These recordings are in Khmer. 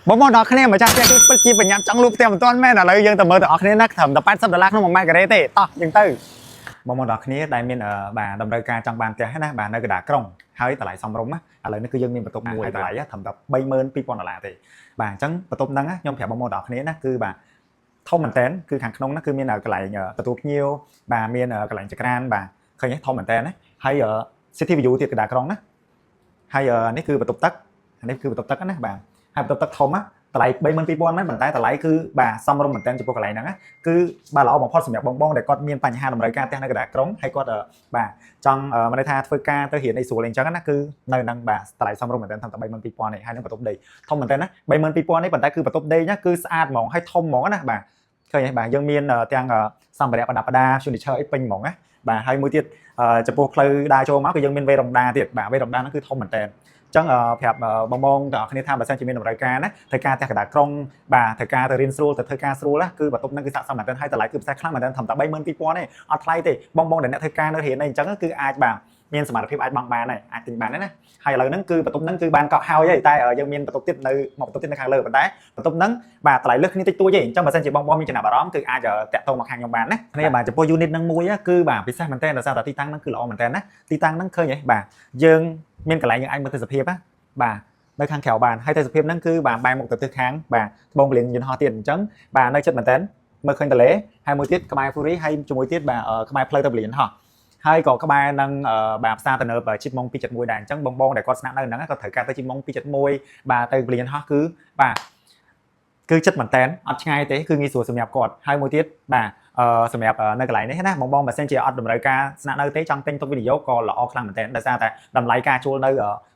បងប្អូនដល់គ្នាម្ចាស់ផ្ទះគឺពិតជាបញ្ញាប់ចង់លក់ផ្ទះមិនទាន់មែនឥឡូវយើងទៅមើលទាំងអស់គ្នាណាត្រឹមតែ80ដុល្លារក្នុង1ម៉ែត្រការ៉េទេតោះយើងទៅបងប្អូនដល់គ្នាដែលមានបាទតម្រូវការចង់បានផ្ទះណាបាទនៅកណ្ដាលក្រុងហើយតម្លៃសមរម្យណាឥឡូវនេះគឺយើងមានបន្ទប់មួយតម្លៃត្រឹមតែ32000ដុល្លារទេបាទអញ្ចឹងបន្ទប់ហ្នឹងខ្ញុំប្រាប់បងប្អូនដល់គ្នាណាគឺបាទធំមែនតើគឺខាងក្នុងហ្នឹងគឺមានកន្លែងទទួលភ្ញៀវបាទមានកន្លែងចក្រានបាទឃើញទេធំមែនតើណាហើយ city view ទៀតកណ្ដាលក្រុងណាហើយនេះគឺបន្ទប់ទឹកនេះគឺបន្ទប់ទឹកណាបាទហើយបន្ទប់ទឹកធំណាតម្លៃ32000មែនប៉ុន្តែតម្លៃគឺបាទសមរម្យមែនតើចំពោះកន្លែងហ្នឹងណាគឺបាទល្អបំផុតសម្រាប់បងបងដែលគាត់មានបញ្ហាតម្រូវការផ្ទះនៅកណ្ដាលក្រុងហើយគាត់បាទចង់មានន័យថាធ្វើការទៅរៀនអីស្រួលអីចឹងណាគឺនៅហ្នឹងបាទតម្លៃសមរម្យមែនតើត្រឹមតែ32000នេះហើយនឹងបន្ទប់ដេកធំមែនតើណា32000នេះប៉ុន្តែគឺបន្ទប់ដេកណាគឺស្អាតហ្មងហើយធំហ្មងណាបាទឃើញទេបាទយើងមានទាំងសម្ភារៈប្រដាប់ប្រដា furniture អីពេញហ្មងណាបាទហើយមួយទៀតចំពោះផ្លូវដើរចូលមកគឺយើងមានវេរ៉ង់ដាទៀតបាទវេរ៉ង់ដាហ្នឹងគឺធំមែនតើចឹងប្រាប់បងបងទាំងអស់គ្នាថាបើសិនជាមានតម្រូវការណាធ្វើការផ្ទះកណ្ដាលក្រុងបាទធ្វើការទៅរៀនស្រួលទៅធ្វើការស្រួលណាគឺបន្ទប់ហ្នឹងគឺស័ក្តិសមមែនទែនហើយតម្លៃគឺពិសេសខ្លាំងមែនទែនត្រឹមតែ32000ទេអត់ថ្លៃទេបងបងដែលអ្នកធ្វើការនៅរៀនអីអញ្ចឹងគឺអាចបាទមានសមត្ថភាពអាចបង់បានហើយអាចទិញបានដែរណាហើយឥឡូវហ្នឹងគឺបន្ទប់ហ្នឹងគឺបានកក់ហើយហើយតែយើងមានបន្ទប់ទៀតនៅមកបន្ទប់ទៀតនៅខាងលើប៉ុន្តែបន្ទប់ហ្នឹងបាទតម្លៃលើសគ្នាតិចតួចទេអញ្ចឹងបើសិនជាបងបងមានចំណាប់អារម្មណ៍គឺអាចតាក់ទងមកខាងខ្ញុំបានណានេះបាទចំពោះ unit ហ្នឹងមួយគឺបាទពិសេសមែនទែនដោយសារតែទីតាំងហ្នឹងគឺល្អមែនទែនណាទីតាំងហ្នឹងឃើញទេបាទយើងមានកន្លែងយើងអាចមើលទេសភាពណាបាទនៅខាងក្រៅបានហើយទេសភាពហ្នឹងគឺបាទបែរមុខទៅទិសខាងបាទត្បូងពលានយន្តហោះទៀតអញ្ចឹងបាទនៅចិត្តមែនតើមើលឃើញទន្លេហើយមួយទៀតក្បែរ Fury ហើយជាមួយទៀតបាទក្បែរផ្លូវទៅពលានយន្តហោះហើយក៏ក្បែរនឹងបាទផ្សារទំនើបជីបម៉ុង271ដែរអញ្ចឹងបងបងដែលគាត់ស្នាក់នៅហ្នឹងក៏ត្រូវការទៅជីបម៉ុង271បាទទៅពលានយន្តហោះគឺបាទគឺចិត្តមែនតែនអត់ឆ្ងាយទេគឺងាយស្រួលសម្រាប់គាត់ហើយមួយទៀតបាទសម្រាប់នៅកន្លែងនេះណាបងបងបើសិនជាអត់តម្រូវការស្នាក់នៅទេចង់ទិញទុកវិនិយោគក៏ល្អខ្លាំងមែនទែនដោយសារតែតម្លៃការជួលនៅ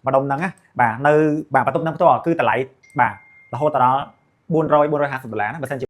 ម្ដុំហ្នឹងណាបាទនៅបាទបន្ទប់ហ្នឹងផ្ទាល់គឺតម្លៃបាទរហូតដល់400 450ដុល្លារណាបើសិនជា